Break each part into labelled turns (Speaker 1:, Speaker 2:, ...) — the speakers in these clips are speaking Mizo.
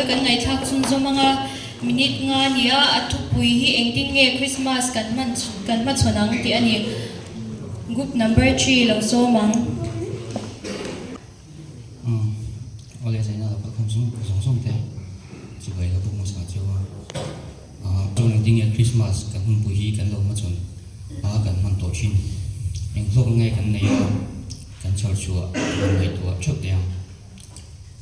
Speaker 1: tawi kan ngaihthlak chhunzawm ang a, minute nga a ni a, a thupui hi engtin nge Christmas kan hman kan hmachhawn ang tih a ni. Group number three lo sawm ang.
Speaker 2: Umm awle zaina lo kalkhawm zawng zawng zawng te chibai lo bawk hmasa cheu a, ah chuan engtin nge Christmas kan hunpui hi kan lo hmachhawn a kan hman tawh thin eng hlawk nge kan nei a kan chhar chhuah kan ngaihtuah theuh teh ang.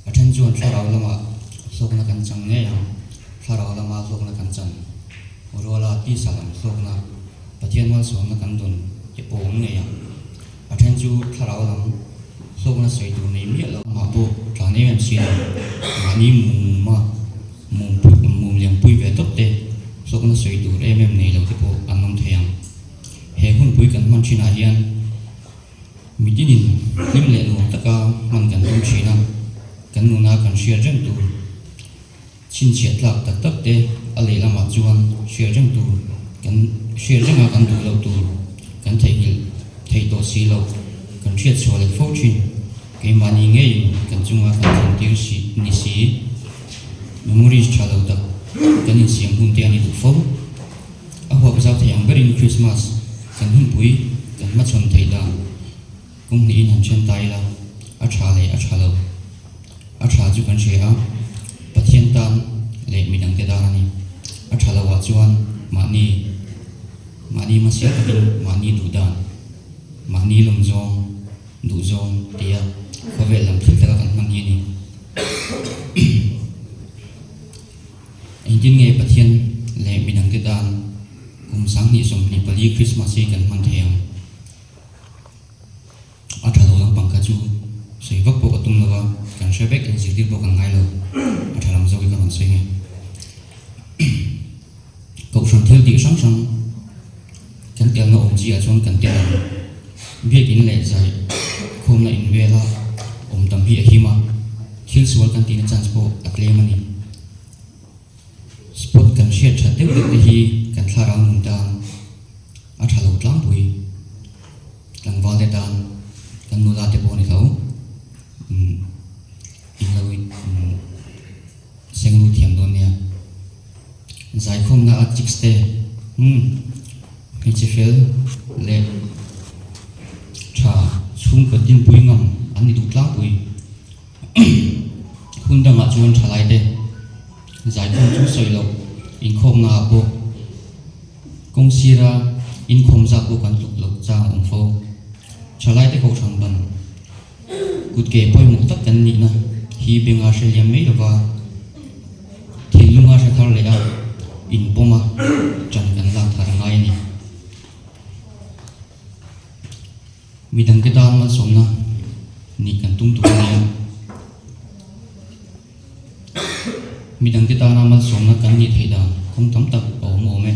Speaker 2: A then chuan thlarau lamah hlawkna kan chang ngei ang, thlarau lama hlawkna kan chan ruala tisa lam hlawkna Pathian malsawmna kan dawn te pawh awm ngei ang. A then chu thlarau lam hlawkna sawi tur nei miah lo. Amah pawh tlan em em si lo, mahni mum muma mum mum lianpui ve tawp te hlawkna sawi tur em em nei lo te pawh an awm thei ang. He hunpui kan hman thinah hian Mitinin hlim leh nuam taka hman kan tum thin a, kan nuna kan hriat reng tur chhinchhiah tlak tak tak te a lehlamah chuan hriat reng tur kan hriat renga kan duh loh tur kan theihnghilh theih tawh si loh kan hriat chhuah leh fo thin. Keimahni ngeiin kan chunga kan thlen tir si ni si memories tha lo tak kan insiam hun te a ni duh fo. A huap zau thei ang berin Krismas kan hunpui kan hmachhawn theih dan kawng hnihin han then ta ila, a tha leh a tha lo. A tha chu kan hria a, Pathian tan leh midangte tan a ni. A tha lo ah chuan mahni mahni hmasial takin mahni duh dan, mahni lawm zawng, duh zawng tia khawvel lam thil taka kan hman hi a ni. Engtin nge Pathian leh midangte tan kum 2024 Krismas hi kan hman thei ang? A tha lo lampang kha chu sawi vak pawh ka tum lo a, kan hre vek, inzirtir pawh kan ngai lo. A tha lam zawk hi ka rawn sawi nge. Kohhran thil tih hrang hrang kan telna awm chi ah chuan kan tel ang. Biakin leh zai khawmna in vela awm tam hi a him a, thil sual kan tihna chance pawh a tlem a ni. Spot kan hriat that deuh deuh te hi kan thlarau nun tan a tha lo tlangpui. Tlangval te tan kan nula te pawh a ni tho. Umm in lo seng lut thiam dawn nia. Zaikhawmna a chicks te umm hmeichhe fel leh tha chhungkaw dinpui ngam an ni duh tlangpui. Hun dangah chuan thalaite zaikhawm chu sawi loh inkhawmna ah pawh kawng sira inkhawm zat pawh kan tluk loh chang a awm fo. Thalaite kohhran ban kut ke pawimawh tak kan nihna hi benga hre liam mai lova thinlunga hre thar leh a inpawm a ṭan kan lak thar a ngai a ni. Midangte tan malsawmna nih kan tum tur a nia. Midangte tana malsawmna kan nih theih dan kawng tam tak a awm awm e.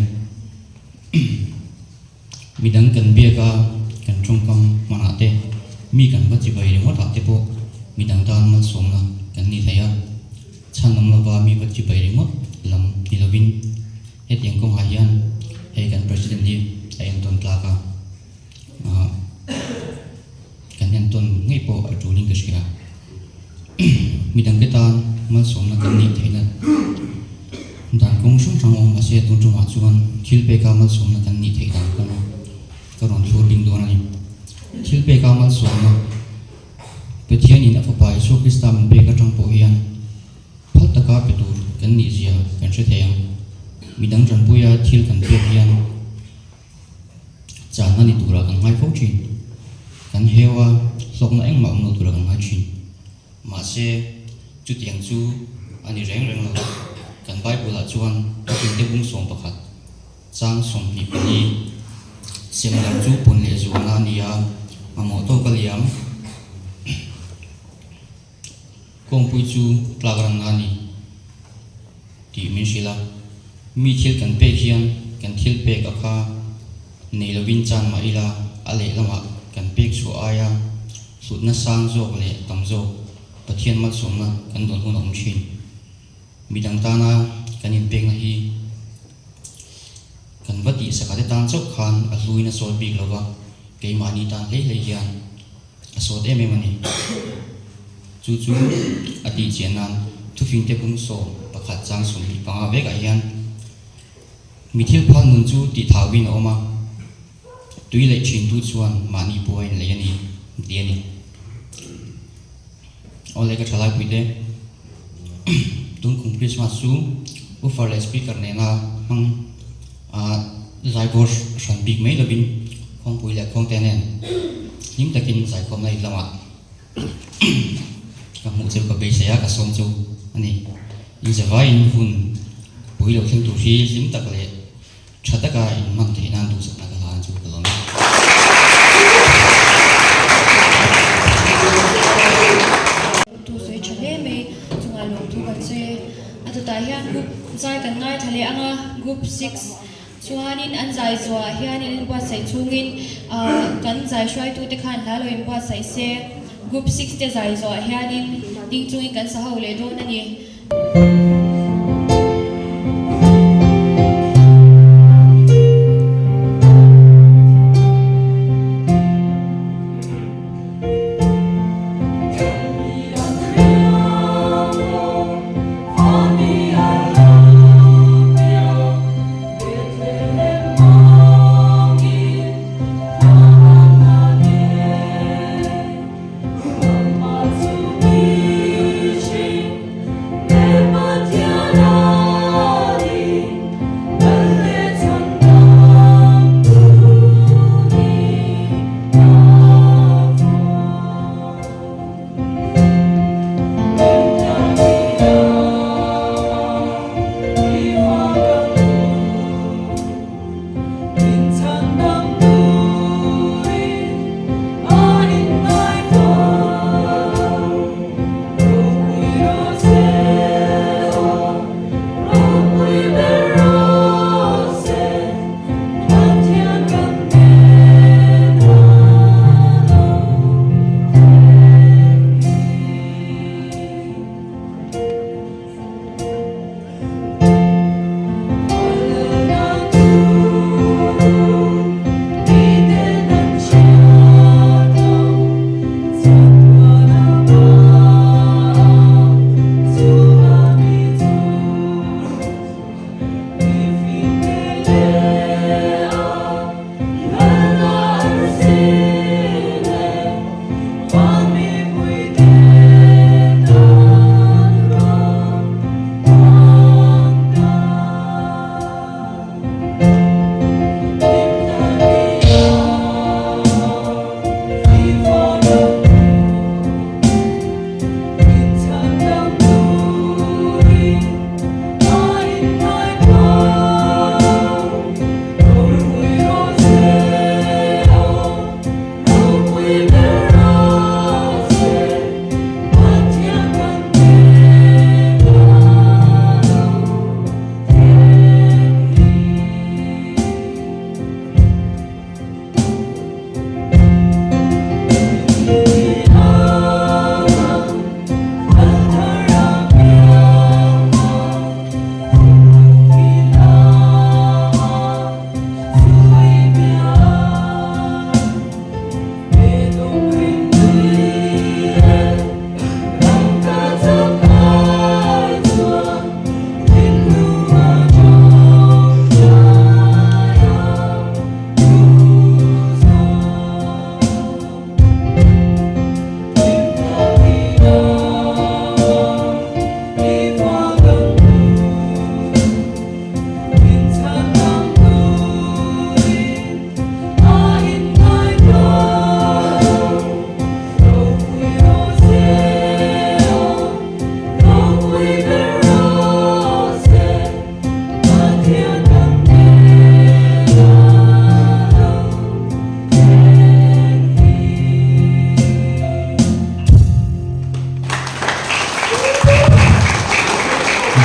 Speaker 2: Midang kan biak a, kan tawngkam hmanah te, mi kan va chibai ringawtah te pawh midang tan malsawmna kan ni thei a. Chhan awm lova mi va chibai ringawt lam ni lovin hetiang kawngah hian hei kan President hi a entawn tlak a. Ah kan entawn ngei pawh a tulin ka hria. Midangte tan malsawmna kan neih theihna dan kawng hrang hrang a awm mahse tun tumah chuan thil peka malsawmna kan nih theih dan kawng ka rawn thlur ding dawn a ni. Thil peka malsawmna Pathianin a Fapa Isua Krista min pek atang pawh hian phal taka pe tur kan nih zia kan hre thei ang. Midang tanpuia thil kan pek hian Chana ni turah kan ngai fo thin. Kan heu a, hlawkna engmah awm lo turah kan ngai thin. Mahse, chutiang chu a ni reng reng lo. Kan Bible-ah chuan a tinte bung 11, chang 24, sem lam chu pawn leh zualna a ni a, mamawh tawk a liam. Kawngpui chu tlak ranna a ni tih min hrilh a, mi thil kan pek hian kan thil pek a kha nei lovin chan mah ila a lehlamah kan pek chhuah aia hlutna sang zawk leh tam zawk Pathian malsawmna kan dawn hun a awm thin. Midang tana kan inpekna hi kan va tih sakate tan chauh khan a hluin a sawt bik lova, keimahni tan hlei hlei hian A sawt em em a ni. Chu chu a tih chian nan. Thufingte bung 11 chang 25 vekah hian mi thil phal nun chu tih thauin a awm a, tui leh thintu chuan mahni pawh a inlei a ni tih a ni. Awle ka thalai puite, tun kum Christmas chu woofer leh speaker nena hmang a zaibawr hran bik mai lovin khuangpui leh khuangte nen hlim takin zaikhawmna in lamah ka hmuh cheu ka beisei a, ka sawm cheu a ni. Inzavaiin hun pui lo thleng tur hi hlim tak leh Tha taka inhman theih nan duhsakna ka hlan chu ka lawm e.
Speaker 1: Tu sawi tha hle mai chungah lawmthu kan sawi e. A chutah hian group zai kan ngaithla leh ang a, group six chuanin an zai zuah hianin an inbuatsaih chhungin kan zai hruaitute khan hla lo inbuatsaih se, group six te zai zuah hianin ding chungin kan sa ho leh dawn a ni.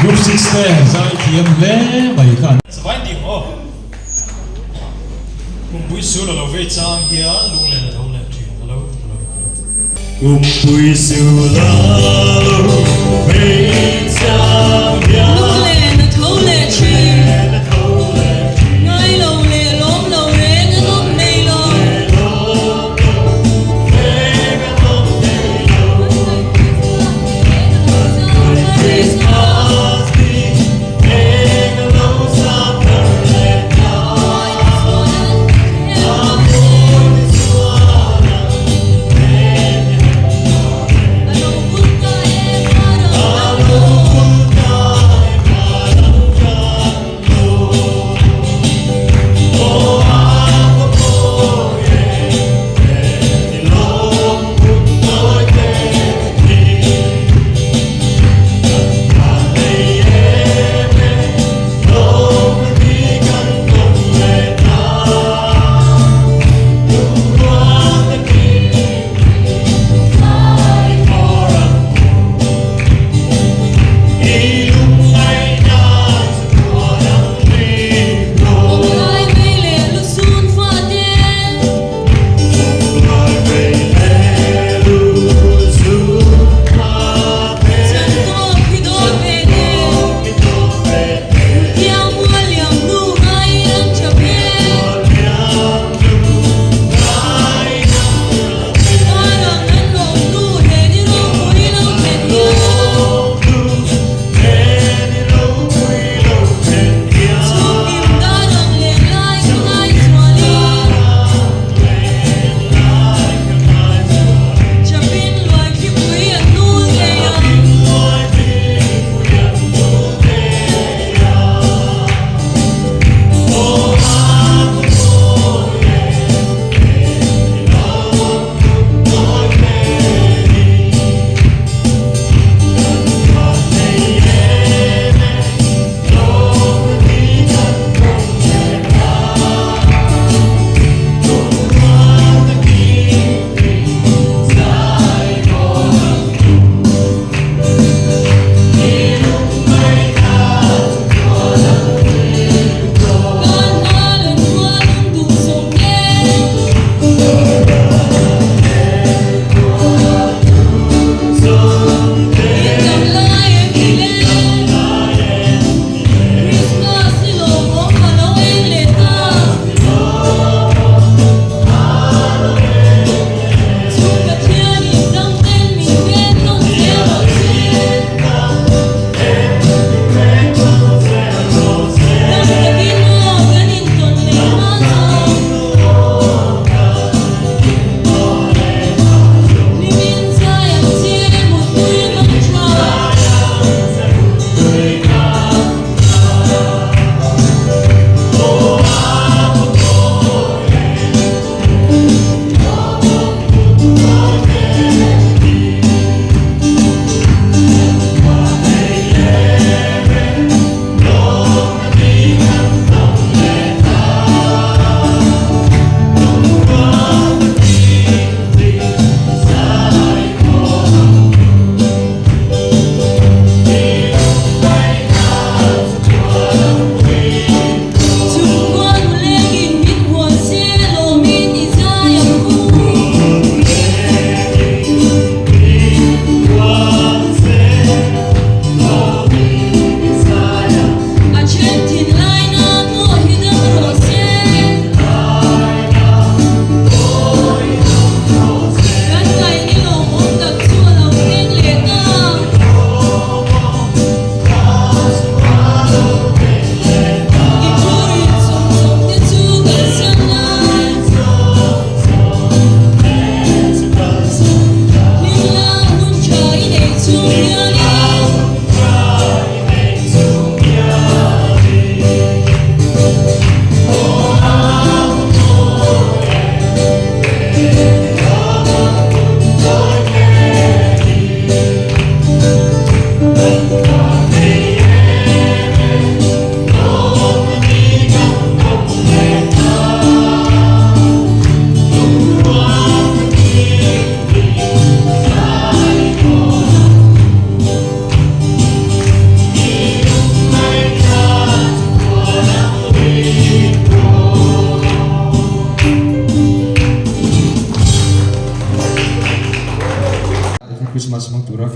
Speaker 3: Group 6 te zai thiam hle mai kha.
Speaker 4: Savain ding aw. Kumpui sul a lo vei chang hian lunglen a tho leh thin. Hello, hello, hello. Kumpui sul a lo vei chang hian.
Speaker 5: Lunglen a tho leh thin. Ngai lo leh lawm lo reng an awm nei lo.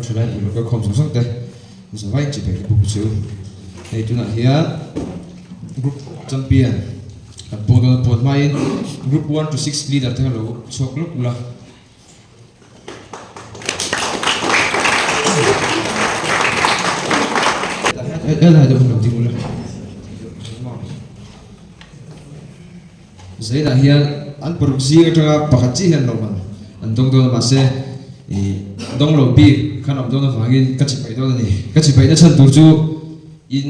Speaker 6: thalai pui local khawm zawng zawng te zavai chibai ka buk chu. Hei tunah hian group champion kan pawn dawn a pawn hmain group 1 to 6 leader te kha lo chhuak lawk ula. Helai deuh hi lo ding ula. Zainah hian an paruk zing atanga pakhat chiah hian lawmman an dawng dawn a mahse ih dawng lo bik khan awm dawn avangin ka chi paih dawn a ni. Ka chi paihna chhan tur chu in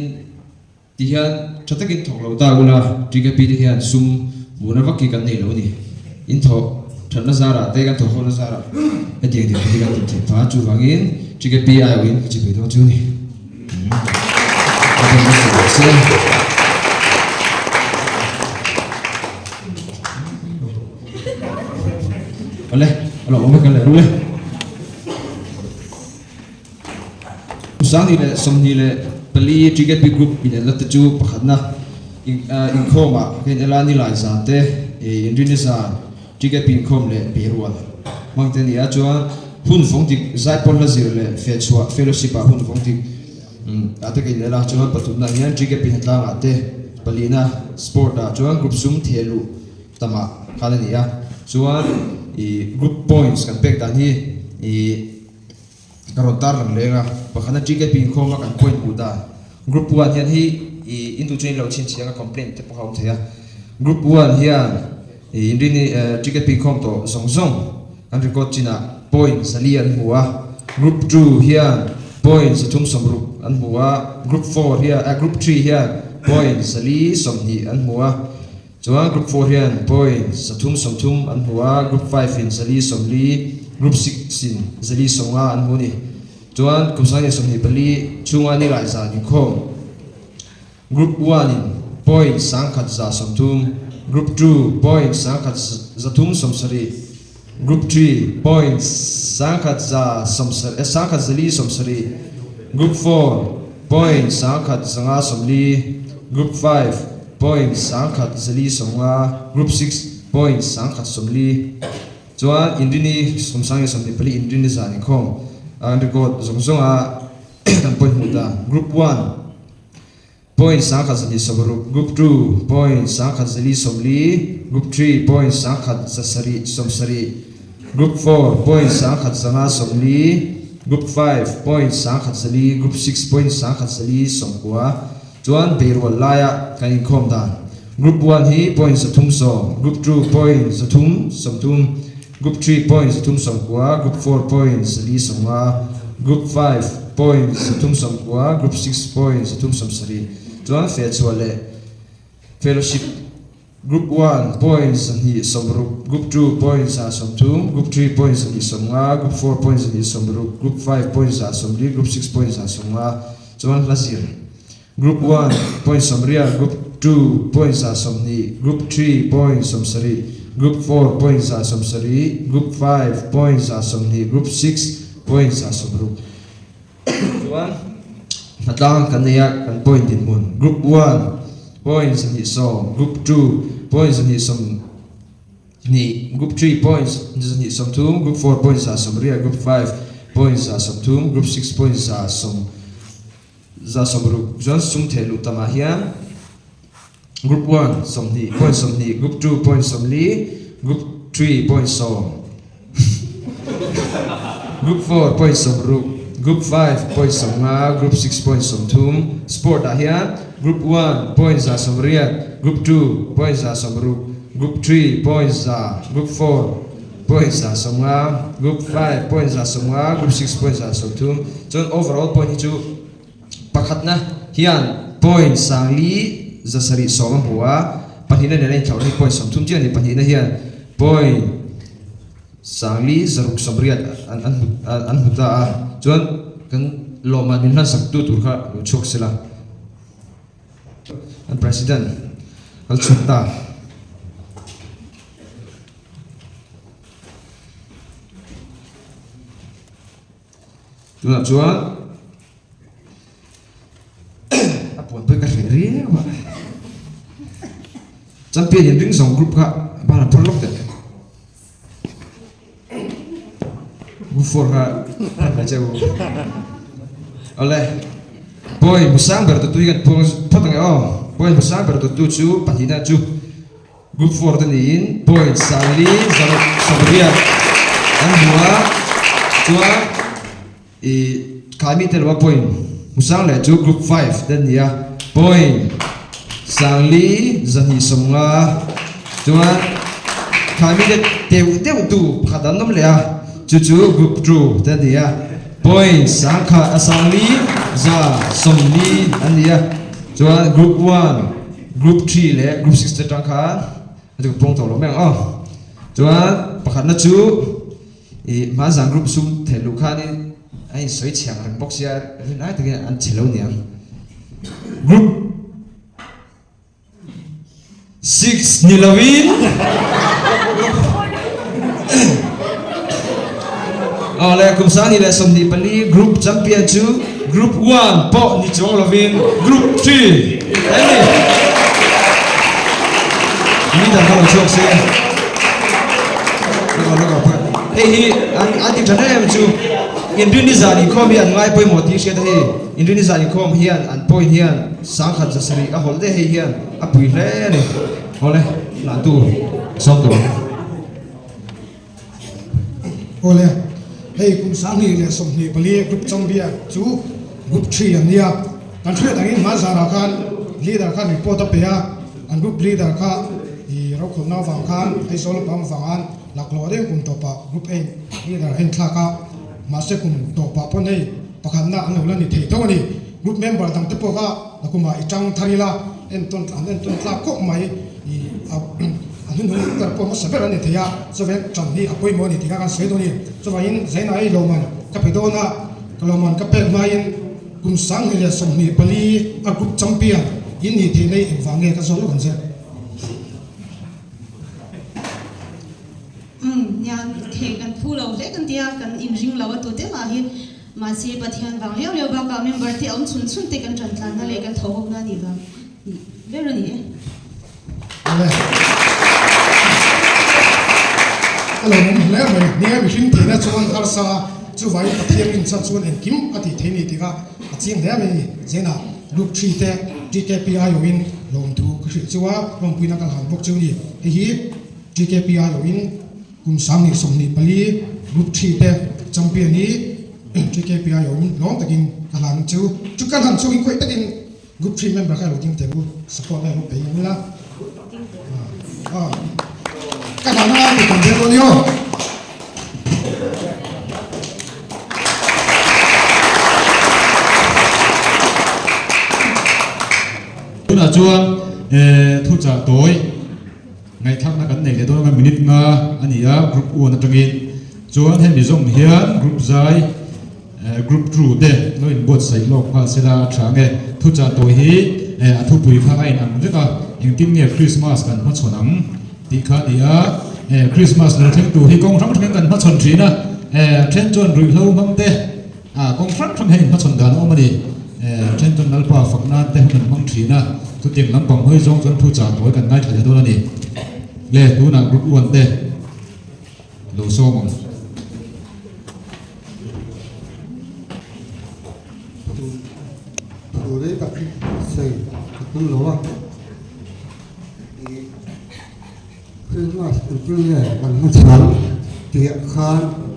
Speaker 6: ti hian tha takin thawk lo ta ula TKP te hian sum hmuhna vak hi kan nei lo a ni. In thawh thatna zarah te kan thawh hawna zarah hetiang thil hi kan tih theih phah chuvangin TKP aiawhin ka chi paih dawn chu a ni. Ole, alo awm vek le rule. Sangni leh 24 TKP group in enna te chu pakhatna inkhawmah kha in ela nilai zan te inrini zan TKP inkhawm leh beirual hmang te a ni a chuan hun vawng dik zaipawl hla zir leh fehchhuah fellowship ah hun vawng dik ah te ka in el a chuan pathumna ah hian TKP hnatlangah te palina sport ah chuan group sum theh luh tamah khan a ni a chuan ih group points kan pek dan hi ih ka rawn tar lang leng a pakhatna TKP inkhawm a kan point hmuh dan group 1 hian hi ih in duh chuan in lo chhinchhiang a complaint te pawh a awm thei a group 1 hian ih inrini TKP inkhawm tawh zawng zawng An record chinah point 4 an hmu a, Group 2 hian point 360 an hmu a, Group 4 hian eh Group 3 hian point 420 an hmu a, chuan Group 4 hian point 330 an hmu a, Group 5 in 440, Group 6 in 450 an hmu a ni. Chuan kum 2024 chhunga nilai zan inkhawm. Group 1 in point 1130, Group 2 point 1370, Group 3 point 1470, Group 4 point 1590, Group 5 point 1490, Group 6 point 1140. Chuan Inrini 24 Inrini zan inkhawm an record zawng zawnga kan point hmuh dan Group 1 Point 1260, Group 2 point 1440, Group 3 point 1770, Group 4 point 1540, Group 5 point 14, Group 6 point 1490 chuan beirual laia kan inkhawm dan Group 1 hi point 310, Group 2 point 330, Group 3 point 390, Group 4 point 490, Group 5 point 390, Group 6 point 370 chuan fehchhuah leh Fellowship Group 1 point 260, Group 2 point 130, Group 3 point 250, Group 4 point 260, Group 5 point 140, Group 6 point 150 chuan hla zir Group 1 point 80, Group 2 point 120, Group 3 point 70, Group 4 point 170, Group 5 point 120, Group 6 point 160. Chuan hnatlang kan nei a, kan point dinhmun Group 1 point 210, Group 2 point 220, Group 3 point 230, Group 4 point 180, Group 5 point 130, Group 6 point 100 60 chuan sum theh luh tamah hian Group 1 20 point 20, Group 2 point 40, Group 3 point 10, Group 4 point 60, Group 5 point 50, Group 6 point 30. Sport ah hian Group 1 point 180, Group 2 point 160, Group 3 point 100, Group 4 point 150, Group 5 point 150, Group 6 point 130. Chuan overall point hi chu pakhatna hian point 5710 a hmu a, pahnihna nena inthlauhna hi point 30 chiah a ni. Pahnihna hian point 5680 an an hmu an hmu ta a, chuan kan lawmman min hlansak tu tur kha lo chhuak sela. An president kal chhuak ta. Tunah chuan a puan pawh hi ka hreh riau a, champion in ring zawng group kha ban an phar lawk teh. 4 kha hman mai che u. Awle, point hmu sang ber tu tui kan puang phawt ang e aw. Point hmu sang ber tu tu chu pahnihna chu Group 4 te niin point 4 6 60 an hmu a, chuan i khaimi te lova point hmu sang leh chu Group 5 te an ni a, point 4 250 chuan khaimi te teuh deuh tu pakhat an awm leh a, chu chu Group 2 te an ni a, point 4 140 an ni a, chuan Group 1. Group 3 leh Group 6 te atang khan a chu pawng tawh lo mai ang aw. Chuan pakhatna chu ih hmanzan group sum theih luh khanin a insawi chhiang reng bawk sia rin ai takin an che lo niang. Group 6 ni loin Aw le kum 24 group champion chu Group 1 pawh ni chuang lovin Group 3 an ni. Mi dang kha lo chhuak se. Laka laka phai. Hei hi an an ti tha em chu Inrini zan inkhawm hi an ngai pawimawh tih hriat a hei. Inrini zan inkhawm hian an point hian 1700 a hawlh daih hei hian a pui hle a ni. Awle hlantu sawm tawh ang.
Speaker 7: Awle, hei kum 2024 group champion chu group 3 an nia. Kan hriat angin hmanzarah khan leader khan report a pe a, an group leader kha i rokhawlhna avang khan Aizawl lampang avang an laklawh deuh kum tawpah group 8 leader a inthlak a, mahse kum tawpah pawn hei pakhatna an lo la ni thei tho a ni. Group member dangte pawh kha nakumah i tang thar ila entawn an entawn tlak khawp mai i a a hnunhnung ber pawh hmasa ber a ni thei a, chuvain tan hi a pawimawh a ni tih kha kan sawi dawn a ni. Chuvangin Zaina hi lawmman ka pe dawn a, ka lawmman ka pek hmain kum 2024 a group champion in nih theih nei engvang nge ka zawt lawk ang che.
Speaker 8: Umm nia thei kan phu lo hle kan ti a, kan inring lo a tute mah hi. Mahse Pathian vang liau liau bakah member te awm chhun chhun te kan tan tlanna leh kan tho hawkna a nih vang nih ber a ni e.
Speaker 7: Awle. Ka lo awm hle mai. Nia mihring theihna chuan harsa a, chuvangin Pathian rinchhan chuan engkim a tih thei ni tih kha a chiang hle mai a ni. Zenah Group 3 te TKPI awin lawmthu ka hrilh chu a, lawmpuina ka hlan bawk chu a ni. Hei hi TKPI awin Kum 2024 Group 3 te champion hi TKPI awm lawm takin ka hlan chu. Chu ka hlan chungin khawi takin Group 3 member kha lo ding teh u, support na lo pe ang ila. Ka hlan a ti kan zel dawn ni aw.
Speaker 3: Tunah chuan thuchah tawi. Ngaihthlakna kan nei leh dawn anga minute nga a ni a, group 1 atangin chuan hemi zawng hian group zai group 2 te lo inbuatsaih lawk nghal sela a tha nge. Thuchah tawi hi a thupui kha a inang vek a, engtin nge Christmas kan hmachhawn ang tih kha a ni a, Christmas lo thleng tur hi kawng hrang hrangin kan hmachhawn thin a, then chuan ruihhlo hmang te, A kawng hrang hrang hian inhmachhawn dan a awm a ni. Then chuan Lalpa fak nan te hun an hmang thin a, chutiang lampang hawi zawng chuan thu chah tawi kan ngaithla leh dawn a ni. Le tunah group 1 te lo sawm ang.
Speaker 9: Thu rei tak hi sawi ka tum lo a, Christmas engtin nge kan hmachhawn tih khan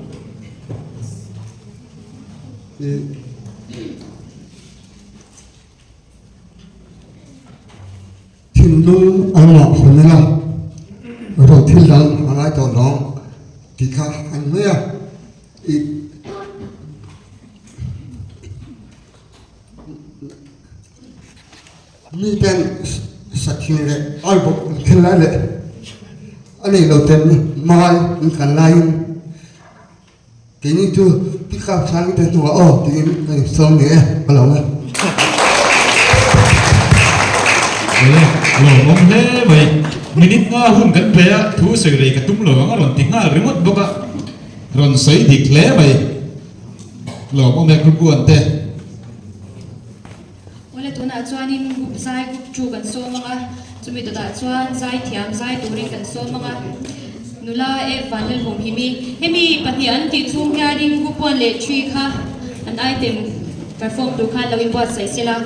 Speaker 9: Thinlung an ngah hun ila ro thil dang a ngai tawh lawng tih kha an hmui a, ih miten sakhi leh arbawp an thil lai leh a nei lo ten mai an kan laiin. Keini chu pick up sang te hnuah aw tiin ka insawm ni e, ka lo nge.
Speaker 3: Awle, lawmawm hle mai. Minute nga hun kan pe a, thu sawi rei ka tum lo ang a rawn ti nghal ringawt bawk a, rawn sawi dik hle mai. Lawmawm e Group 1 te.
Speaker 1: Awle tunah chuanin group zai group 2 kan sawm ang a, chumi dawtah chuan zai thiam zai turin kan sawm ang a. Nula Eve Vanlalhum Himi. Hemi pahnih an tih chhung hianin Group one leh three kha an item perform tur khan lo inbuatsaih sela.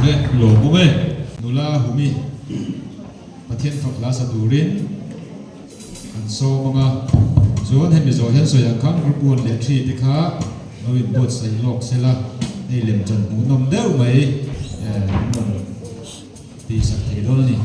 Speaker 3: Le lawmawm e, nula humi Pathian fak hla sa turin an sawm ang a, chuan hemi zawh hian sawi ang khan group one leh three te kha lo inbuatsaih lawk sela, hei lemchan hmuhnawm deuh mai an rawn tihsak thei dawn a ni.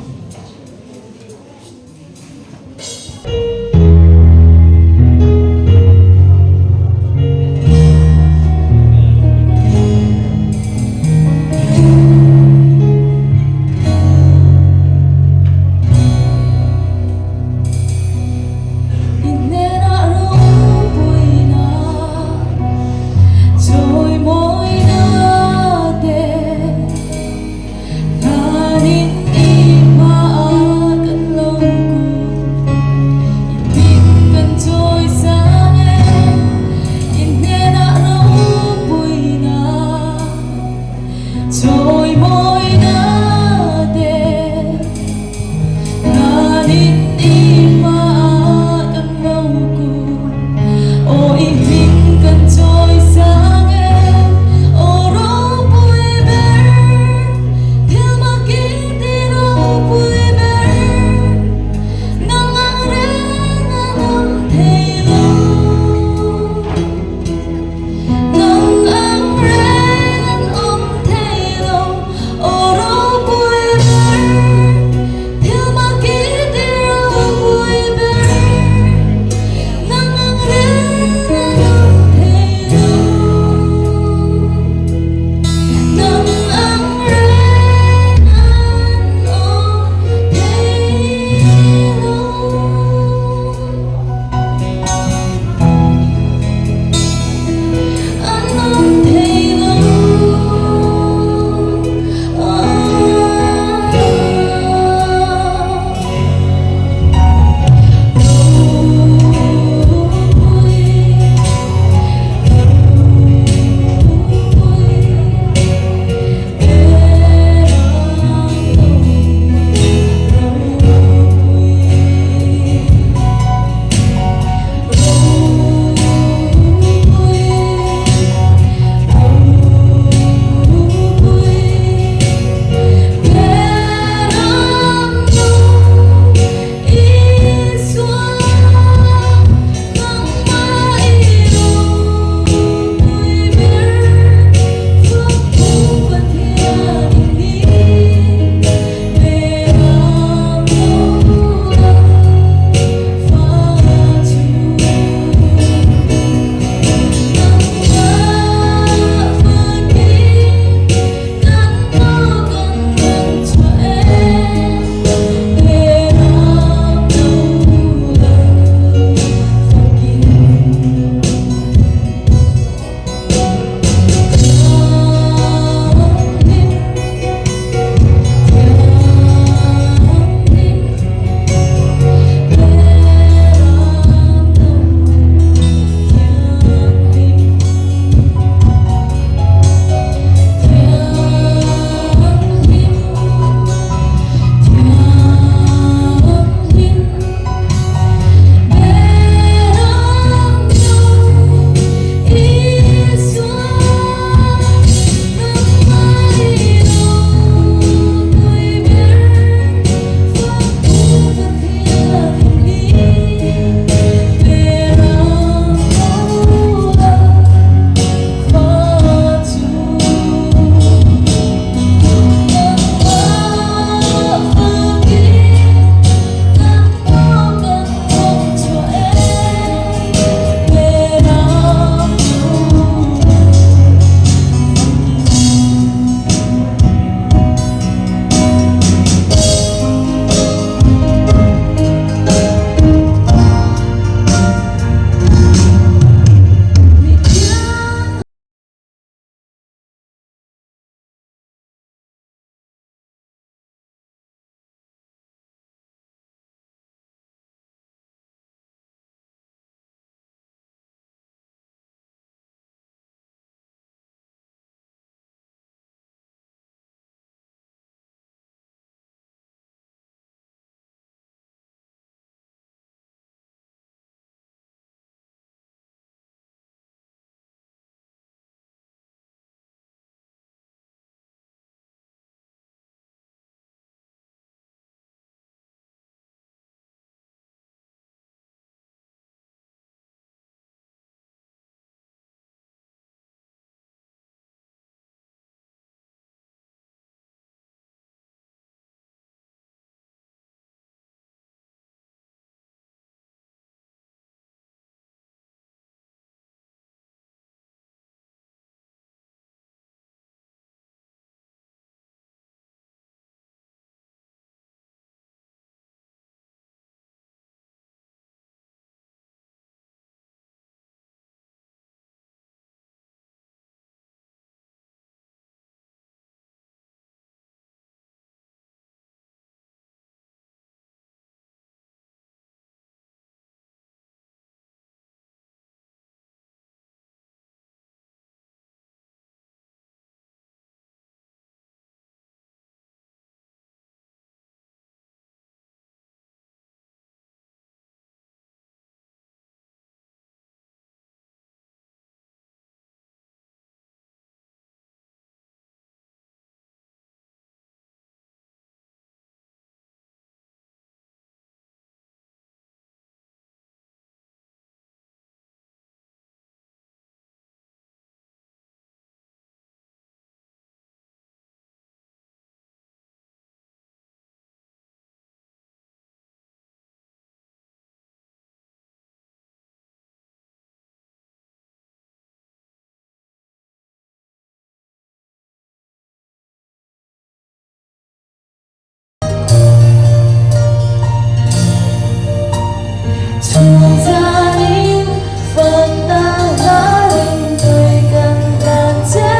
Speaker 10: Chhungzanin fakna hla ringtui kan hlan che.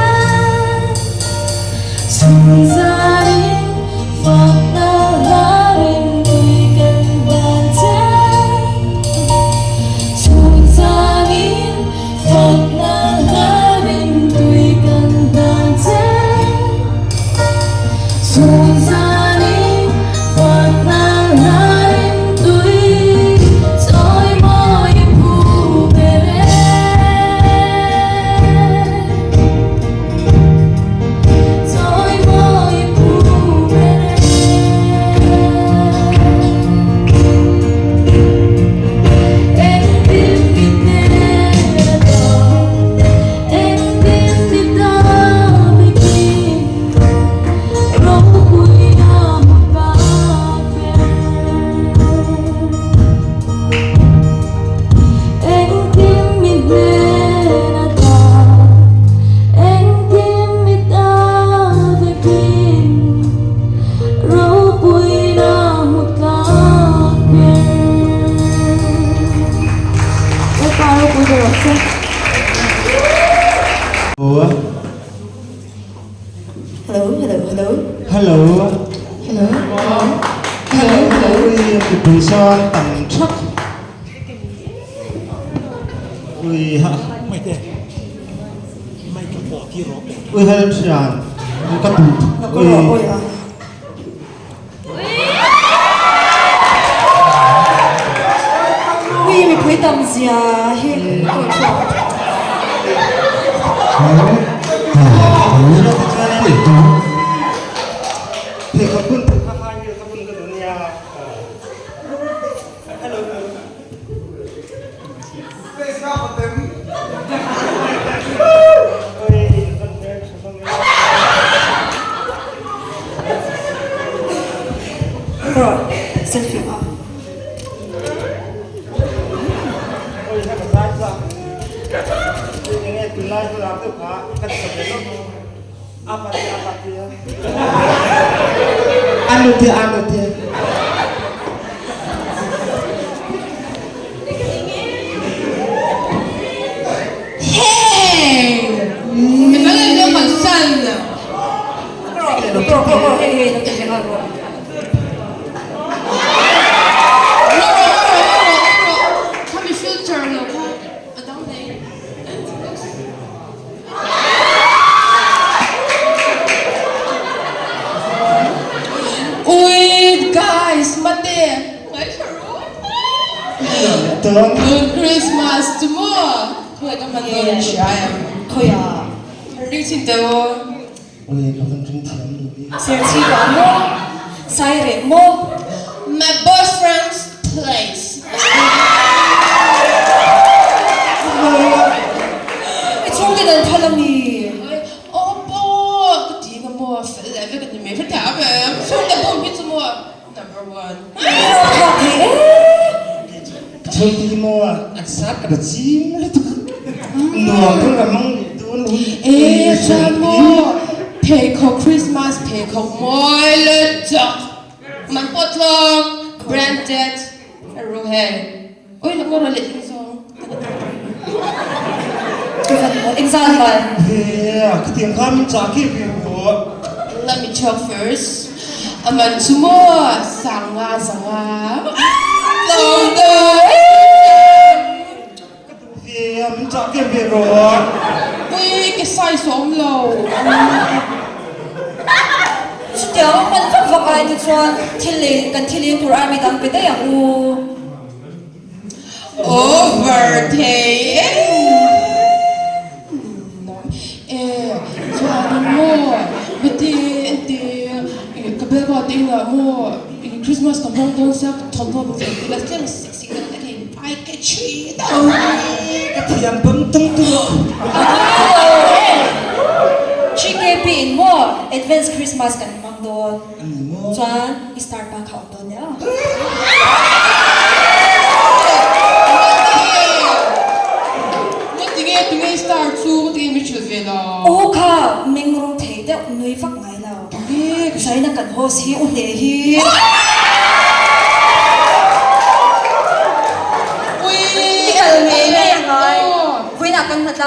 Speaker 10: Chhungzanin fakna hla ringtui kan hlan che. Chhungzanin fakna hla ringtui kan hlan che. Chhungzanin fakna hla ringtui chawi mawi phu ber e. Chawi mawi phu ber e. Engtin mi hnen a tawp, engtin mi ta vekin ropui a hmu tak ber. Engtin mi hnen a tawp, engtin mi ta vekin ropui a hmu tak ber. Lalpa ropui ber rawh se.
Speaker 1: Hello, hello, hello.
Speaker 11: Hello.
Speaker 1: Hello, hello. Hello, hello.
Speaker 11: Ui, mipui sawn tam thak. Ui ha. Ui hel thian. Ka tu. Ui.
Speaker 1: Ui mipui tam zia hi kawi chhuak. Rawh selfie a.
Speaker 5: Hey! 你们两个蛮善的。
Speaker 1: Rawh rawh rawh hei hei lo ti ve nghal rawh.
Speaker 5: Rawh rawh rawh rawh rawh rawh khami filter lo kha a dang nei. Ui guys mate ngaithla rawh. Tun Christmas chu maw khawi ka hman dawn in hria em?
Speaker 1: Khawiah?
Speaker 5: Ring chhin teh u.
Speaker 11: Ui ka van ring thiam lo i.
Speaker 1: Serchhip ah maw? Saireh maw?
Speaker 5: My boyfriend's place.
Speaker 1: I chhungte dan phal ami?
Speaker 5: Aw pawh ka ti nga maw fel leh vek ani mai hrethiam em? Chhungte bum hi chu maw number one.
Speaker 1: Thlak thei e.
Speaker 11: Chhungte hi maw an sat ka chim lutuk nuam thung ka mang leh dawn lo.
Speaker 5: E chuan maw pheikhawk Christmas pheikhawk mawi lutuk man pawh tlawm branded a ru hei. Oi la ngawr leh ding zawng.
Speaker 1: Engzat man?
Speaker 11: He khatiang khan min chah kep ve rawh.
Speaker 5: Let me talk first. A man chu maw sanga zanga tlawm dawn.
Speaker 11: Ka duh ve a min chah kep ve rawh.
Speaker 5: Ui ke size a awm lo.
Speaker 1: Chutiang a hman vak vak ai te chuan thil lei kan thil in tur army dang pe daih ang u.
Speaker 5: Over thei em e chuanin maw bati enti ka bel ba te inah maw Christmas ka hmang dawn sia ka thawmhnaw min thlen tir a tlem sik sik deuh hlek hi pai ka chhi deuh.
Speaker 11: Ka thiam bam tung tung a.
Speaker 1: GKP in maw advance Christmas kan hmang dawn chuan i star pa kha awm dawn nia.
Speaker 5: Ngatinge tunge star chu ngatinge mi hrilh ve lo.
Speaker 1: Aw kha meng rawng thei deuh nui vak ngai lo. Zaina kan host hi u hle hi.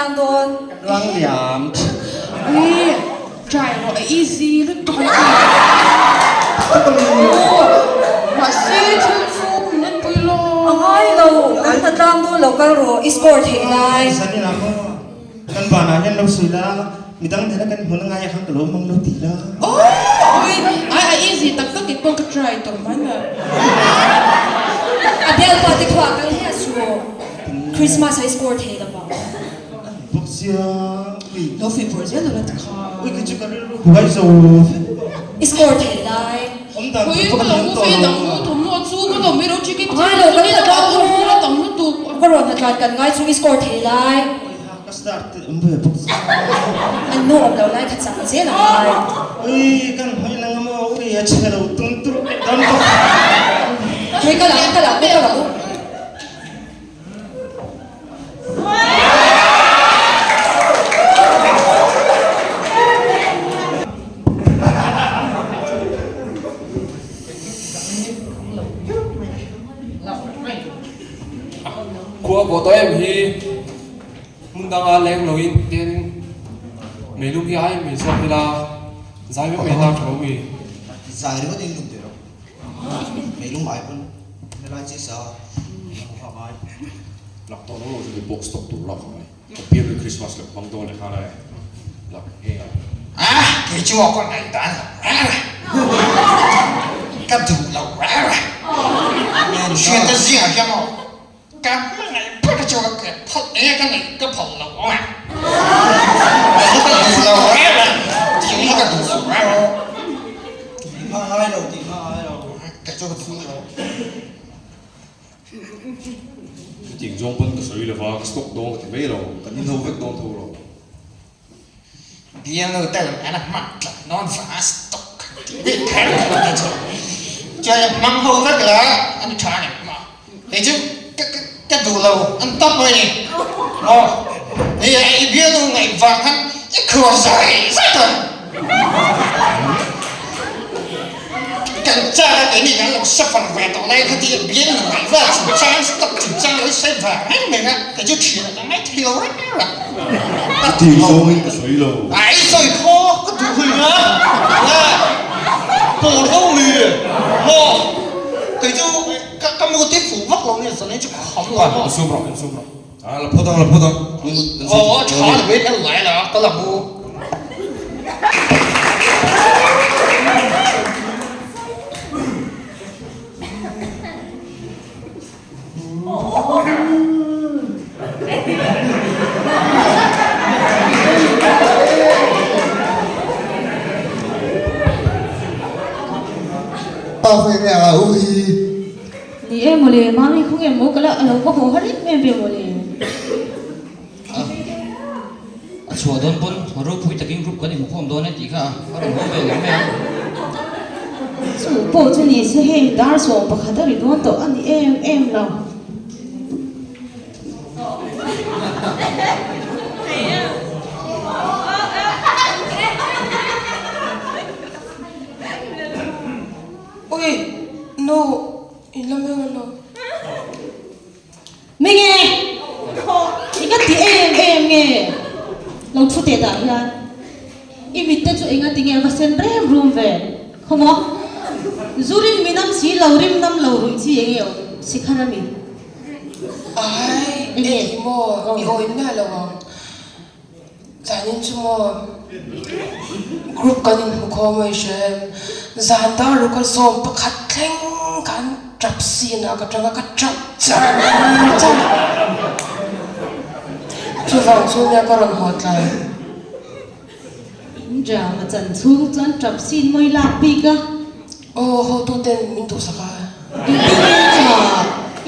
Speaker 12: tlang dawn.
Speaker 11: Luang liam.
Speaker 5: Ui, try rawh a easy lutuk an ti. Mahse thil chu min en pui lo.
Speaker 12: A ngai lo, kan hna tlang dawn lo kal rawh, i score theih lai.
Speaker 11: Zanin ah maw kan vanah hian lo sawi la, midang nena kan hmun a ngai ah khan ka lo hmang lo ti la.
Speaker 5: Ui, ai a easy tak tak i pawh ka try tawh hman a.
Speaker 12: A bialpa te khuah kal hiah suh. Christmas a i score thei lo vang.
Speaker 11: Bawk sia ui.
Speaker 5: Lo fih pawrh zel lo la ti kha.
Speaker 11: Ui ka chu ka rilru buai zo vek tawh.
Speaker 12: I score thei lai.
Speaker 11: Awm dan tur pawh ka thiam tawh lo.
Speaker 5: Thawmhnaw chu ka lo mai lo chi ke
Speaker 12: Ngai lo kan hna tlang
Speaker 5: a tam lutuk.
Speaker 12: Ka rawn hna tlan kan ngai chung i score thei lai.
Speaker 11: Ui ha ka star te awm ve bawk sia.
Speaker 12: An nu awm lo lai kha chang zel ang ngai.
Speaker 11: Ui kan hmai nang amaw ui a chhe lo tum tur dam bawk.
Speaker 12: Hei ka lang ka lang ka lang.
Speaker 13: Khua vawh tawh em hi hmun danga leng loin tin meilum hi ai mai zawk ila zai mai mai ta tha lo mi.
Speaker 14: Zai ringawt in lum teh rawh. Meilum ai pawn helai chi sa a ngai.
Speaker 13: Lak tawh lo lo chu box tawk tur lak angai. Ka pian hi Christmas leh hmang dawn leh nghal e. Lak nge ngai.
Speaker 15: Ah, kei chu a ka ngaih dan lo reng a. Ka duh lo reng a. Hriat a zingah hian aw ka hmangaih ber chu ka ke phal eng a ka neih ka phal lo awm a. Ka duh lo reng a, thil hi ka duh lo reng a.
Speaker 14: Tih hma ngai lo, tih hma ngai lo.
Speaker 15: Kei chu ka duh lo.
Speaker 13: Chutiang zawng pawn ka sawi lova, ka stock dawn ka ti mai lo, kan inho vek dawn tho lo.
Speaker 15: Bialnu tel an a hman tlat nawn vang a stock tih bik kher ka lo ti chu. Chuan hmang ho vek la an tha a ni maw. Kei chu ka duh lo an tawp mai ni maw. Hei i bialnu ngaih vang khan i khuar zai zai tawh. Kan chak a keini kan lo suffer ve tawh lai kha ti bial nu ngaih vel chungchang stock chungchang lo sawi vang reng reng a kei chu thian ka ngai thei lo reng reng a.
Speaker 13: Ka tih zawngin ka sawi lo.
Speaker 15: Ai sawi khaw ka duh hui nga nga pawl ho mi maw kei chu ka mu ti fuh vak lo nia zanin chu ka kham lo maw.
Speaker 13: Insum rawh insum rawh. A la phawt ang la phawt ang.
Speaker 15: Aw tha la wait en lai la ka la mu.
Speaker 9: Pa hoi nge a u hi.
Speaker 8: Ni e mawle, mami khaw nge maw ka la a lo va haw har em em ve mawle.
Speaker 2: A chhuah dawn pawn ropui takin group kan inhmukhawm dawn e tih kha a rawn haw ve lo mai a.
Speaker 8: Chu pawh chu ni se hei dar 11 a ri dawn tawh a ni em em lo.
Speaker 5: Ui, nu, in la meng alo.
Speaker 8: Meng e! I ka ti em em nge? Lo thu teh dah hian i mit te chu enga ti nge va sen rem rum ve? Khaw maw? Zu rim mi nam si lo rim nam lo ruih chi enge awm si khan ami?
Speaker 5: Ai, eng maw? I awih miah lo ang. Zanin chu maw group kan inhmu khawm a i hria em? Zan dar ruk a zawm pakhat thleng khan tap scene ah ka tang a, ka tap char char. Chuvang chu nia ka rawn haw tlai.
Speaker 8: In drama chan chhung chuan tap scene mawi lak bik a.
Speaker 5: Aw hotu ten min duhsak a.
Speaker 8: Engtin nge i tha?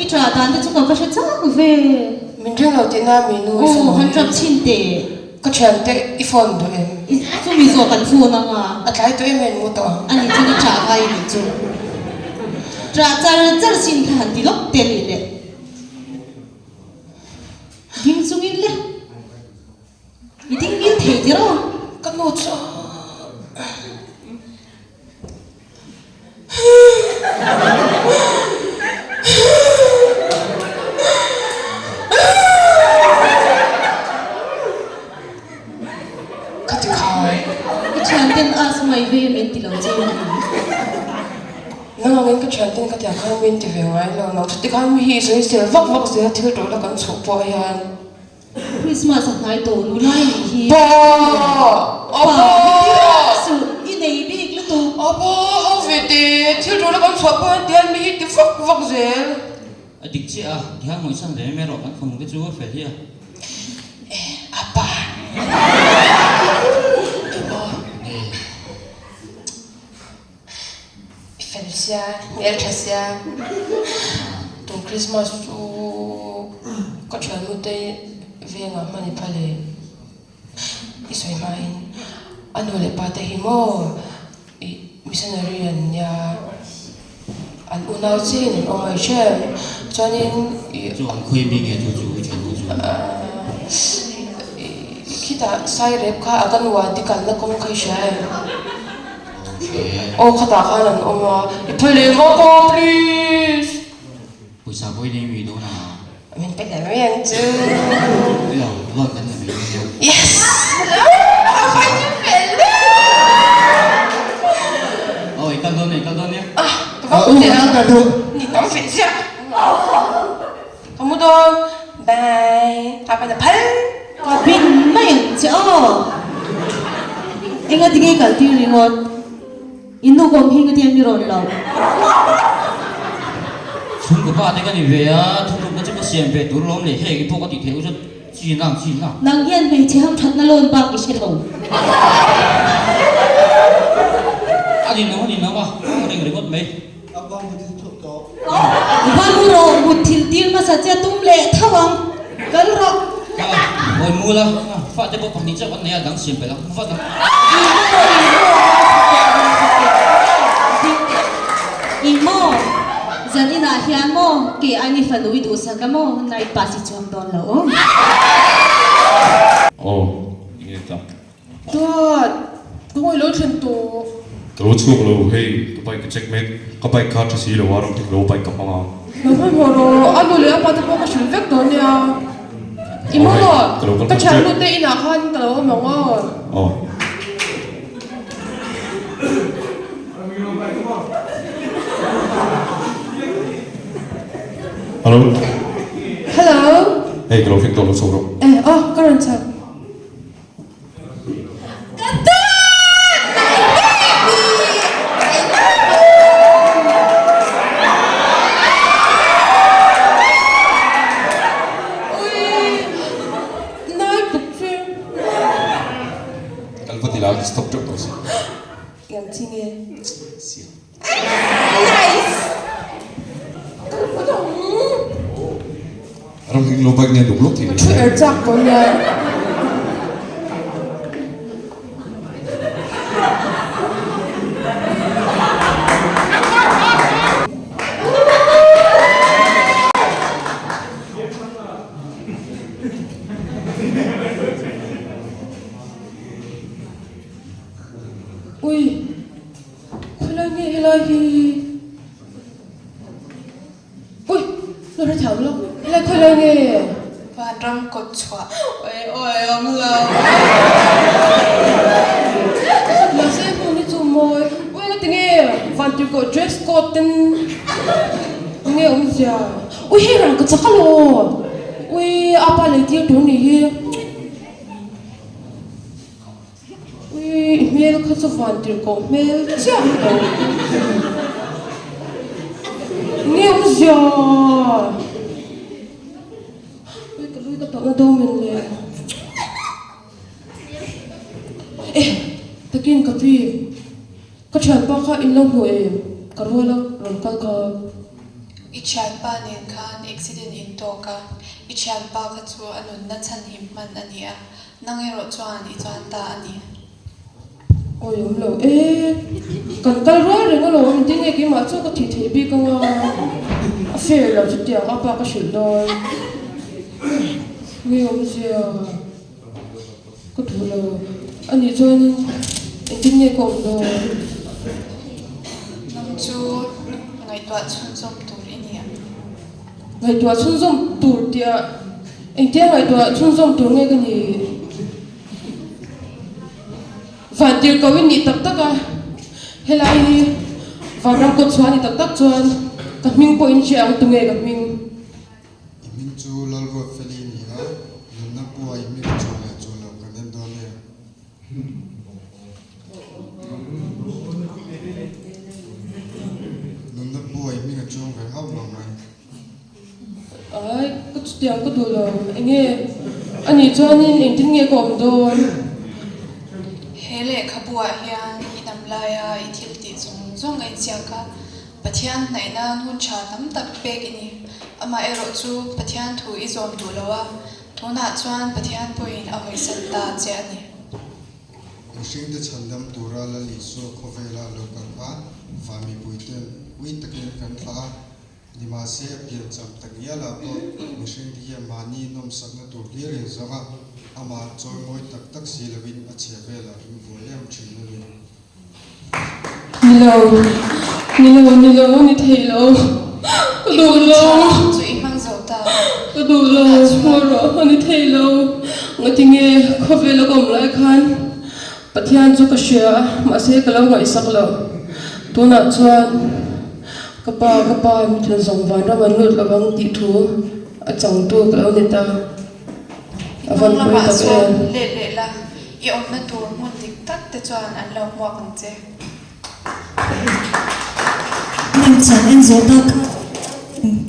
Speaker 8: I tha dan te chu ka va hre chak ve.
Speaker 5: Min ring lo tihna mi nu i phone.
Speaker 8: Aw han tap chhin teh.
Speaker 5: Ka thian te i phone duh em?
Speaker 8: Chumi zawh kan phone ang a.
Speaker 5: A tlai tawh em em mu tawh ang.
Speaker 8: A ni chuan i tah ngai nih chu. Tah char char chin kha han ti lawk te nih le. Ding chungin le. I ding ngil thei tir aw.
Speaker 5: Ka nu chu. hian ka tiang khan min ti ve ngai lo, nang chuti khan mi hi i sawi sel vak vak zel thil tawh la kan chhuh pawh hian.
Speaker 8: Christmas a hnai tawh nu lai nih hi.
Speaker 5: Pa!
Speaker 8: Pa! Suh i nei bik lutuk.
Speaker 5: A pa ho ve te, thil tawh la kan chhuah pawh hian tiang mi hi ti vak vak zel.
Speaker 2: A dik chiah a, tihian ngawihsan ve em erawh kan fanu te chu a fel hi a.
Speaker 5: E, a pa. Emaw. I fel sia, hmel tha sia. Tun Christmas chu ka thiannu te vengah hman i phal e. I sawi hmain a nu leh pa te hi maw i missionary an nia an unau chiin an awm mai hrem chuanin i
Speaker 2: Chu an khawi mi nge chu chu i thiannu chu?
Speaker 5: Khitah Sairep kha a kan uah dikalna kawng kha i hria em? Aw khatah khan an awm a, i phe leh ngawt a please.
Speaker 2: Pawisa pawh i nei mi dawn a.
Speaker 5: Min pe leh mai ang chu.
Speaker 2: Ilo, loan kan la mai dawn nia.
Speaker 5: Yes! A pain i fel e!
Speaker 2: Aw i kal dawn nia, i kal dawn nia.
Speaker 5: Ah, ka va hmu teh ang. Ni tam fe chiah. Ka mu dawn. Bye. A pain a phal.
Speaker 8: Ka bin mai ang che aw. Enga tinge kal tir ringawt? I nu kawm hi ngatia mi rawn lo.
Speaker 2: Chhungkaw pa te ka ni ve a, thuthlukna chu ka siam ve tur lawm leh heng i pawh ka tih theih u chuan chi nang chi nang.
Speaker 8: Nang hian hmeichhe ham thatna lawn bak i hre lo.
Speaker 2: A ni no a ni no a, a ring ringawt mai.
Speaker 9: A va muthilh chhuak tawh.
Speaker 8: Va mu rawh, mutthilh tir hmasa che tum leh tho ang. Kal rawh.
Speaker 2: Ka hawi mul a, fate pawh pahnih chauh an nei a, dang siam belh ang vat ang.
Speaker 8: I maw, zan inah hian maw ke aini fanu i duhsak a maw, night bus i chuang dawn lo aw.
Speaker 16: Aw, enge ta?
Speaker 5: Dad, ka ngawi lo thlen tawh.
Speaker 16: Ka lo chhuak lo, hei ka bike ka check mek, ka bike kha tha si lo a, ram thing lo bike ka hmang a.
Speaker 5: Lo hmanhmawh rawh, a nu leh a pa te pawh ka hrilh vek dawn nia. I maw maw, ka thiannu te inah khan ka lo awm ang aw.
Speaker 16: Aw. Hello.
Speaker 5: Hello.
Speaker 16: Hei ka lo thleng tawh lo chho rawh.
Speaker 5: Eh, aw, ka rawn chho. Ka dad! My baby! I love you! Ui! Nai tuk che.
Speaker 16: Kal va ti la, stop teuh tawh si.
Speaker 5: Yang chi nge?
Speaker 16: Siam.
Speaker 5: Nice! Kal vat ang.
Speaker 16: Ram hing lo bike nen duk lawk thei.
Speaker 5: Ka thu er chak tawh nia. Ui. Khawilai nge helai hi? Ui! Lo hre thiam lo. Helai khawilai nge?
Speaker 17: Vanram kawt chhuah.
Speaker 5: Oi oi awm lo. Mahse hmun hi chu mawi. Ui engati nge Vantirhkoh dress code ten nge awmzia? Ui hei rang ka chak alaw. Ui apa lei tir tur nih hi. Ui, i hmel kha chu van tirhkoh hmel chiah lo. Nge awmzia? Ui, ka lui ka tawhna do min le. Eh, takin ka pi, ka thianpa kha in lo hmu em? Ka rual a rawn kal kha.
Speaker 17: I thianpa nen khan accident in tawk a, i thianpa kha chu a nunna chhanhim hman a ni a, Nang erawh chuan i chuan ta a ni.
Speaker 5: Awi awm lo e, kan kal rual reng alawm, engtin nge keimah chu ka thih theih bik anga, a fair lo chutiang a pa ka hrilh dawn. Nge awmzia ka duh lo, anih chuanin engtin nge ka awm dawn.
Speaker 17: Nang chu ngaihtuah chhunzawm tur i ni ang.
Speaker 5: Ngaihtuah chhunzawm tur tia engtia ngaihtuah chhunzawm tur nge ka ni? Vantirhkoh i nih tak tak a, helai hi vanram kawt chhuah a ni tak tak chuan. Ka hming pawh in hria ang tunge ka hming?
Speaker 18: I hming chu Lalruatfeli a ni a, nunna pua i hming a chhuah leh chhuah loh kan en dawn em? Nunna pua i hming a chuang ve hauh lo mai.
Speaker 5: Ai, ka chutiang ka duh lo. Enge? Anih chuanin engtin nge ka awm dawn?
Speaker 17: He lehkhabuah hian i dam laia i thil tih zawng zawng a inziak a, Pathian hnaih nan hun tha tam tak pek i ni. Amaherawh chu Pathian thu i zawm duh lo a, tunah chuan Pathian pawhin a hawisan ta che a ni.
Speaker 18: Mihringte chhandam tura Lal Isua khawvela lo kal kha van mipuiten ui takin kan thlah a, Nimahse a pian cham ta ngialah pawh mihringte hian mahni nawmsakna tur hlir in zawng a, amah chawi mawi tak tak si loin a chhia velah in buai em thin a ni.
Speaker 5: Ni lo, ni lo, ni lo, ni thei lo, ka duh lo.
Speaker 17: Chu i hmang zo ta.
Speaker 5: Ka duh lo, hmuh rawh, a ni thei lo. Ngatinge khawvel a ka awm lai khan Pathian chu ka hria a, mahse ka lo ngaihsak lo. Tunah chuan ka pa, ka pa mitla zawng vanram an lut lovang tih thu a changtu ka lo ni ta. A van pawi tak em.
Speaker 17: Let leh la, i awmna tur hmun dik tak te chuan an lo hmuak ang che.
Speaker 12: Lemchan en zawh tak kha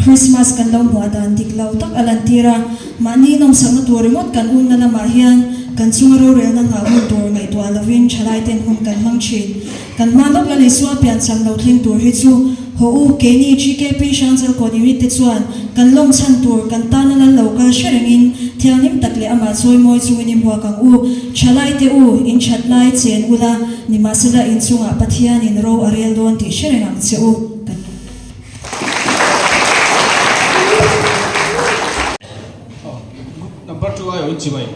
Speaker 12: Christmas kan lo hmuah dan dik lo tak a lantir a, mahni nawmsakna tur ringawt kan umna lamah hian kan chunga rorelna nghah hun tur ngaihtuah lovin thalaiten hun kan hmang thin. Kan hma lawk la Isua piancham lo thleng tur hi chu haw u, keini GKP Hrangchalkawn unit te chuan kan lawm chhan tur kan tana lal lo kal hre rengin thianghlim tak leh amah chawimawi chungin i hmuak ang u. Thalaite u, in that lai chen ula, Nimahsela inchungah Pathianin ro a rel dawn tih hre reng ang che u. Kan.
Speaker 19: Number 2 ai awin chibai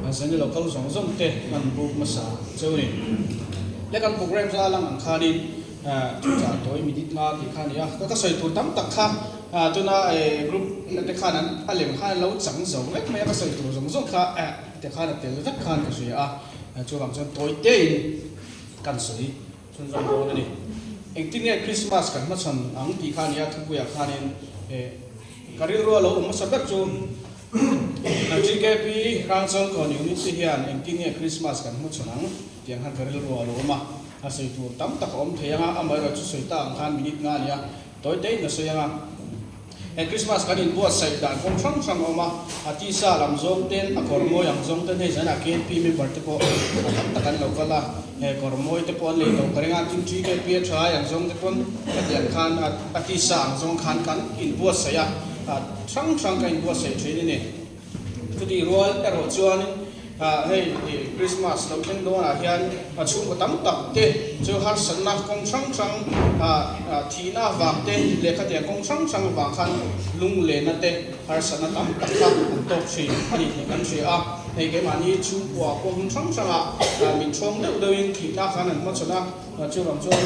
Speaker 19: an sani local zawng zawng te an book hmasa cheu ni. Le kan program za lang ang khanin thuchah tawi minute nga tih kha a ni a. Ka sawi tur tam tak kha tuna group te khan an a lem khan an lo chang zo vek mai a, ka sawi tur zawng zawng kha te khan a tel vek khan ka hria a. Chuvang chuan tawi tein kan sawi chhunzawm dawn a ni. Engtin nge Krismas kan hmachhawn ang tih kha a ni a, thupuiah khanin ka rilru a lo awm hmasa ber chu GKP Hrangchawlkawn Unit te hian engtin nge Krismas kan hmachhawn ang tih ang khan ka rilru a lo awm a. A sawi tur tam tak a awm thei ang a, amaherawhchu sawi ta ang khan minute nga a ni a, tawi tein ka sawi ang a. He Christmas kan inbuatsaih dan kawng hrang hrang a awm a, a tisa lam zawng ten, a kawr mawi ang zawng ten, hei zanah KNP member te pawh a tam tak an lo kal a, he kawr mawi te pawh an lei tawh ka ring a, tin TKP a thalai ang zawng te pawn khatiang khan a tisa ang zawng khan kan inbuatsaih a, hrang hrang kan inbuatsaih thin a ni. Chutih rual erawh chuan hei Christmas lo thleng dawnah hian chhungkaw tam tak te chu harsatna kawng hrang hrang thihna avang te lehkha tiang kawng hrang hrang avang khan lunglenna te harsatna tam tak kha an tawk thin a ni tih kan hria a. Hei keimahni chhungkua pawh hmun hrang hrangah min thawng deuh deuhin thihna khan an hmachhawn a, chuvang chuan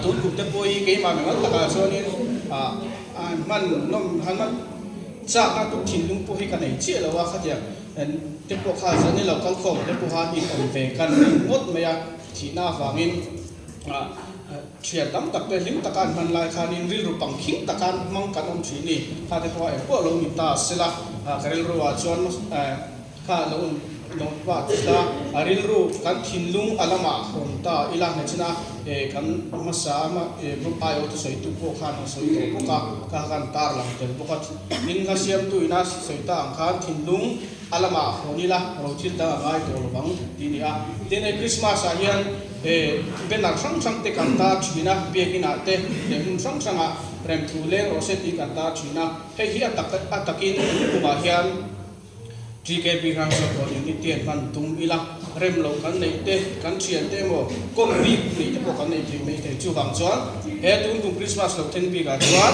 Speaker 19: tun kum te pawh hi keimah mimal takah chuanin hman nawm han hman Chakna tuk thinlung pawh hi ka nei chiah lo a, khatiang te pawh kha zan i lo kal khawm te pawh khan in awm ve kan ring ngawt mai a, thihna avangin thian tam tak te hlim taka an hman lai khanin rilru pangkhing taka an hmang kan awm thin ni, kha te pawh engpawh lo ni ta sela ka rilru ah chuan Kha lo awm lo pah tlat a, a rilru kan thinlung a lamah hawn ta ila hmeichhina kan hmasa ama group I O thusawitu pawh khan a sawi tawh bawk a, kha khan tar lang tel bawk a, tin hla siamtu ina sawi ta ang khan thinlung a lamah hawn ila rothil dang a ngai tawh lovang tih a ni a. Tin hei Christmas ah hian banner hrang hrang te kan tar thin a, biakin ah te leh hmun hrang hrang ah remthu leng rawh se tih kan tar thin a, hei hi a tak a takin tun kumah hian TKP Hrangchawlhkawn Unit te an hman tum ila, rem loh kan neih te, kan thian te emaw, kawng bik neih te pawh kan nei thei mai thei. Chuvang chuan he tun kum Krismas lo then bikah chuan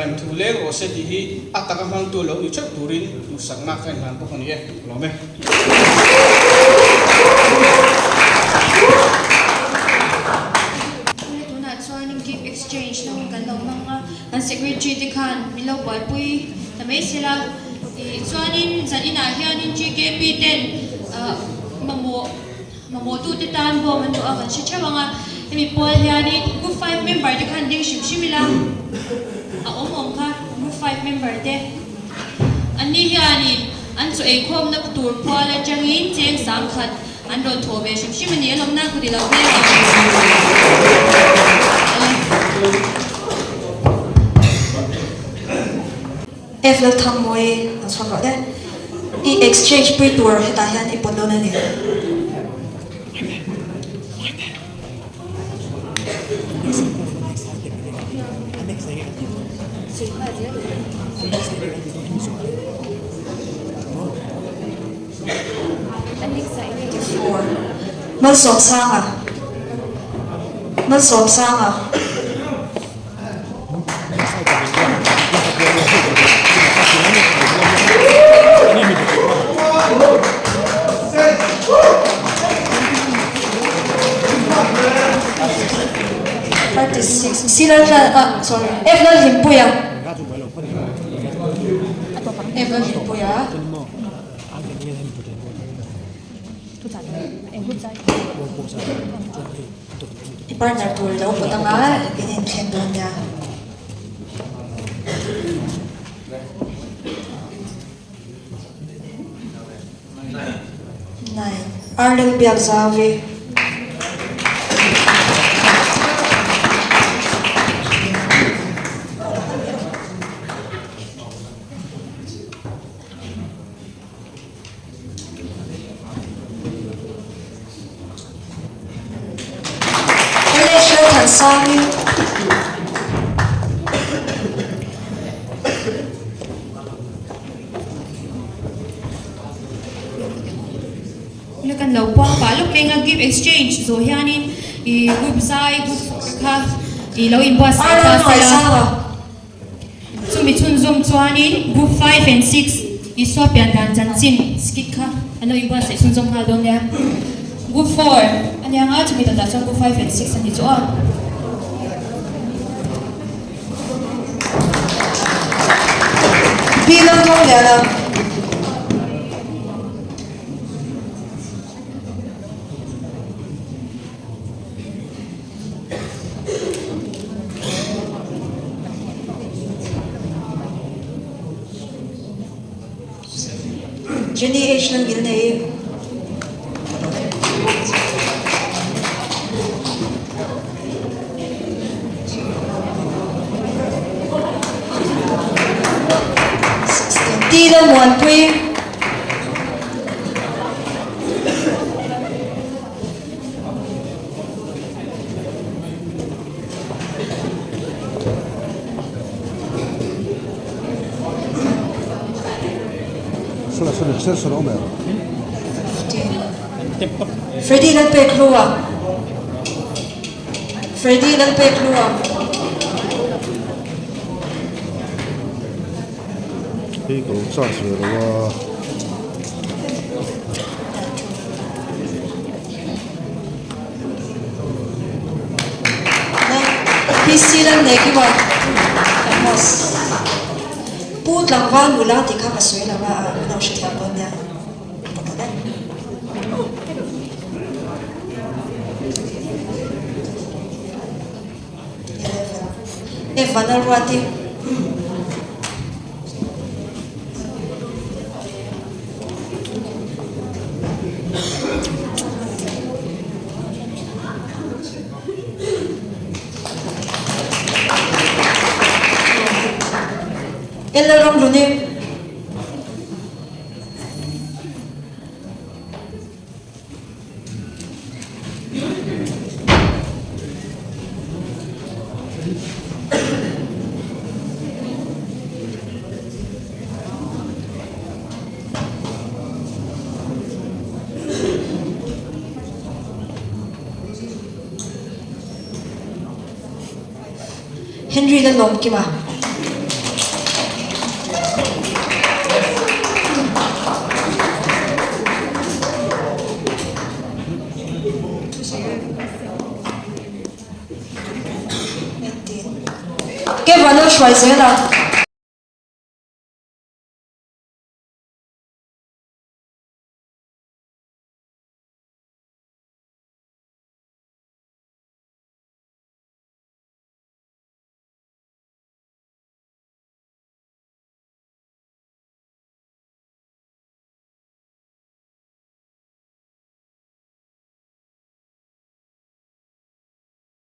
Speaker 19: rem thu leng rawh se tih hi a taka hmangtu lo ni theuh turin duhsakna ka inhlan bawk a ni e. Lawm e.
Speaker 1: Tuna tunah chuan gift exchange na hun kan lo hmang a, kan secretary te khan min lo buaipui ta mai sela. Chuanin zan inah hianin GKP ten mamawh mamawhtute tan bawm an duh a kan hre theuh ang a, hemi pual hianin group 5 member te khan ding hrim hrim ila. A awm awm kha Group 5 member te. Anni hianin an chaw eikhawmna tur pual atangin cheng sangkhat an rawn thawh ve hrim hrim a ni. A lawmna kut i lo veng ang.
Speaker 12: F Lalthangmawi an chhuak rawh le. I exchange pui tur hetah hian i pawt dawn a ni. Malsawmsanga Malsawmsanga. 36 C Lal ah sorry F Lalhlimpuia F Lalhlimpuia I partner tur lo pawt anga in inthen dawn nia. Nine. Arnold Biakzavi. English Lalthansangi.
Speaker 1: Huna kan lo puang pah lawk mai anga gift exchange zawh hianin ih group zai group kha ih lo inbuatsaih ta sela. Chumi chhunzawm chuanin Group 5 and 6 Isua pian dan chanchin skit kha an lo inbuatsaih chhunzawm nghal dawn nia. Group 4 a nia nga chumi tawtah chuan Group 5 and 6 a ni chu aw.
Speaker 12: Pi Lalthawngliana. Jenny H nan ngil nei. T Lalmuanpui. Freddy Lalpekhlua Freddy Lalpekhlua
Speaker 20: Hei ka lo charge ve lo a.
Speaker 12: PC Lal Negiwa Amos Pu tlangval nula tih kha ka sawi lo a, a lo hrethiam dawn nia. F Vanlalruati. L Lalramhluni. Henry Lalawmkima. Ke Vanlalhruai zel a.